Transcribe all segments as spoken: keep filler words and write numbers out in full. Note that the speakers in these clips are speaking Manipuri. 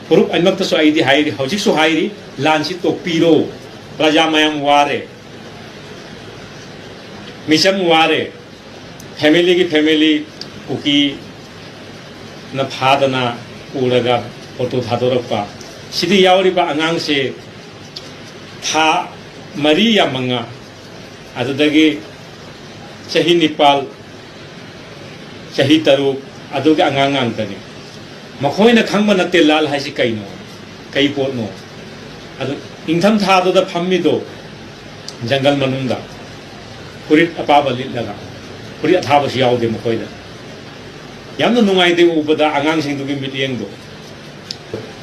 ꯐꯨꯔꯨꯞ ꯑꯅꯤꯃꯛꯇꯁꯨ ꯑꯩꯗꯤ ꯍꯥꯏꯔꯤ, ꯍꯧꯖꯤꯛꯁꯨ ꯍꯥꯏꯔꯤ, ꯂꯥꯟꯁꯤ ꯇꯣꯛꯄꯤꯔꯣ꯫ ꯄ꯭ꯔꯖꯥ ꯃꯌꯥꯝ ꯋꯥꯔꯦ, ꯃꯤꯆꯝ ꯋꯥꯔꯦ, ꯐꯦꯃꯤꯂꯤꯒꯤ ꯐꯦꯃꯤꯂꯤ ꯀꯨꯀꯤꯅ ꯐꯥꯗꯅ ꯄꯨꯔꯒ ꯐꯣꯇꯣ ꯊꯥꯗꯣꯔꯛꯄ꯫ ꯁꯤꯗ ꯌꯥꯎꯔꯤꯕ ꯑꯉꯥꯡꯁꯦ ꯊꯥ ꯃꯔꯤ ꯌꯥꯝ ꯃꯉꯥ, ꯑꯗꯨꯗꯒꯤ ꯆꯍꯤ ꯅꯤꯄꯥꯜ, ꯆꯍꯤ ꯇꯔꯨꯛ, ꯑꯗꯨꯒꯤ ꯑꯉꯥꯡ ꯉꯥꯛꯇꯅꯤ꯫ ꯃꯈꯣꯏꯅ ꯈꯪꯕ ꯅꯠꯇꯦ ꯂꯥꯜ ꯍꯥꯏꯁꯤ ꯀꯩꯅꯣ, ꯀꯩ ꯄꯣꯠꯅꯣ꯫ ꯑꯗꯨ ꯏꯪꯊꯝ ꯊꯥꯗꯨꯗ ꯐꯝꯃꯤꯗꯣ ꯖꯪꯒꯜ ꯃꯅꯨꯡꯗ ꯐꯨꯔꯤꯠ ꯑꯄꯥꯕ ꯂꯤꯠꯂꯒ, ꯐꯨꯔꯤꯠ ꯑꯊꯥꯕꯁꯨ ꯌꯥꯎꯗꯦ ꯃꯈꯣꯏꯗ꯫ ꯌꯥꯝꯅ ꯅꯨꯡꯉꯥꯏꯇꯦ ꯎꯕꯗ ꯑꯉꯥꯡꯁꯤꯡꯗꯨꯒꯤ ꯃꯤꯠꯌꯦꯡꯗꯣ꯫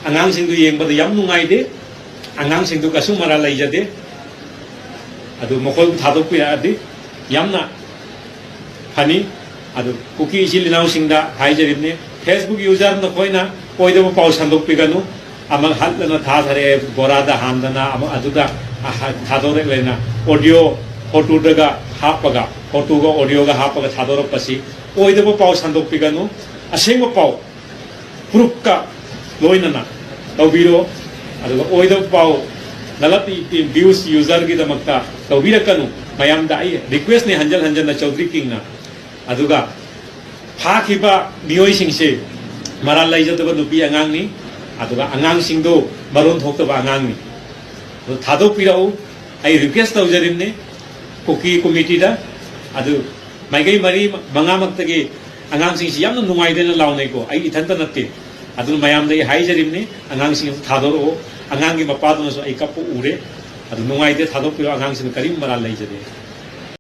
ꯑꯉꯥꯡꯁꯤꯡꯗꯨ ꯌꯦꯡꯕꯗ ꯌꯥꯝ ꯅꯨꯡꯉꯥꯏꯇꯦ꯫ ꯑꯉꯥꯡꯁꯤꯡꯗꯨ ꯀꯩꯁꯨ ꯃꯔꯥꯜ ꯂꯩꯖꯗꯦ꯫ ꯑꯗꯨ ꯃꯈꯣꯏꯕꯨ ꯊꯥꯗꯣꯛꯄꯤꯔꯛꯑꯗꯤ ꯌꯥꯝꯅ ꯐꯅꯤ꯫ ꯑꯗꯨ ꯀꯨꯀꯤ ꯏꯆꯤꯜ ꯏꯅꯥꯎꯁꯤꯡꯗ ꯍꯥꯏꯖꯔꯤꯕꯅꯤ, Facebook user ꯅꯈꯣꯏꯅ ꯑꯣꯏꯗꯕ ꯄꯥꯎ ꯁꯟꯗꯣꯛꯄꯤꯒꯅꯨ꯫ ꯑꯃ ꯍꯠꯂꯅ ꯊꯥꯊꯔꯛꯑꯦ, ꯕꯣꯔꯥꯗ ꯍꯥꯟꯗꯅ ꯑꯃ ꯑꯗꯨꯗ ꯊꯥꯗꯣꯔꯛꯂꯦꯅ꯫ Audio photo ꯗꯒ ꯍꯥꯞꯄꯒ, photo ꯒ audio ꯒ ꯍꯥꯞꯄꯒ ꯊꯥꯗꯣꯔꯛꯄꯁꯤ ꯑꯣꯏꯗꯕ ꯄꯥꯎ ꯁꯟꯗꯣꯛꯄꯤꯒꯅꯨ꯫ ꯑꯁꯦꯡꯕ ꯄꯥꯎ ꯄ꯭ꯔꯨꯐꯀ ꯂꯣꯏꯅꯅ ꯇꯧꯕꯤꯔꯣ꯫ ꯑꯗꯨꯒ ꯑꯣꯏꯗꯕ ꯄꯥꯎ ꯅꯂꯞ ꯚ꯭ꯌꯨꯁ ꯌꯨꯖꯔꯒꯤꯗꯃꯛꯇ ꯇꯧꯕꯤꯔꯛꯀꯅꯨ꯫ ꯃꯌꯥꯝꯗ ꯑꯩ ꯔꯤꯀ꯭ꯋꯦꯁꯅꯤ ꯍꯟꯖꯟ ꯍꯟꯖꯟꯅ ꯆꯧꯗ꯭ꯔꯤ ꯀꯤꯡꯅ꯫ ꯑꯗꯨꯒ ꯐꯥꯈꯤꯕ ꯃꯤꯑꯣꯏꯁꯤꯡꯁꯦ ꯃꯔꯥꯜ ꯂꯩꯖꯗꯕ ꯅꯨꯄꯤ ꯑꯉꯥꯡꯅꯤ꯫ ꯑꯗꯨꯒ ꯑꯉꯥꯡꯁꯤꯡꯗꯣ ꯃꯔꯣꯟ ꯊꯣꯛꯇꯕ ꯑꯉꯥꯡꯅꯤ꯫ ꯑꯗꯨ ꯊꯥꯗꯣꯛꯄꯤꯔꯛꯎ꯫ ꯑꯩ ꯔꯤꯀ꯭ꯋꯦꯁ ꯇꯧꯖꯔꯤꯕꯅꯤ ꯀꯨꯀꯤ ꯀꯣꯃꯤꯇꯤꯗ꯫ ꯑꯗꯨ ꯃꯥꯏꯀꯩ ꯃꯔꯤ ꯃꯉꯥꯃꯛꯇꯒꯤ ꯑꯉꯥꯡꯁꯤꯡꯁꯤ ꯌꯥꯝꯅ ꯅꯨꯡꯉꯥꯏꯇꯅ ꯂꯥꯎꯅꯩꯀꯣ꯫ ꯑꯩ ꯏꯊꯟꯇ ꯅꯠꯇꯦ꯫ ꯑꯗꯨꯅ ꯃꯌꯥꯝꯗ ꯑꯩ ꯍꯥꯏꯖꯔꯤꯕꯅꯤ, ꯑꯉꯥꯡꯁꯤꯡ ꯑꯗꯨ ꯊꯥꯗꯣꯔꯛꯑꯣ꯫ ꯑꯉꯥꯡꯒꯤ ꯃꯄꯥꯗꯨꯅꯁꯨ ꯑꯩ ꯀꯞꯄ ꯎꯔꯦ꯫ ꯑꯗꯨ ꯅꯨꯡꯉꯥꯏꯇꯦ, ꯊꯥꯗꯣꯛꯄꯤꯔꯣ꯫ ꯑꯉꯥꯡꯁꯤꯡꯗꯨ ꯀꯔꯤꯝ ꯃꯔꯥꯜ ꯂꯩꯖꯗꯦ꯫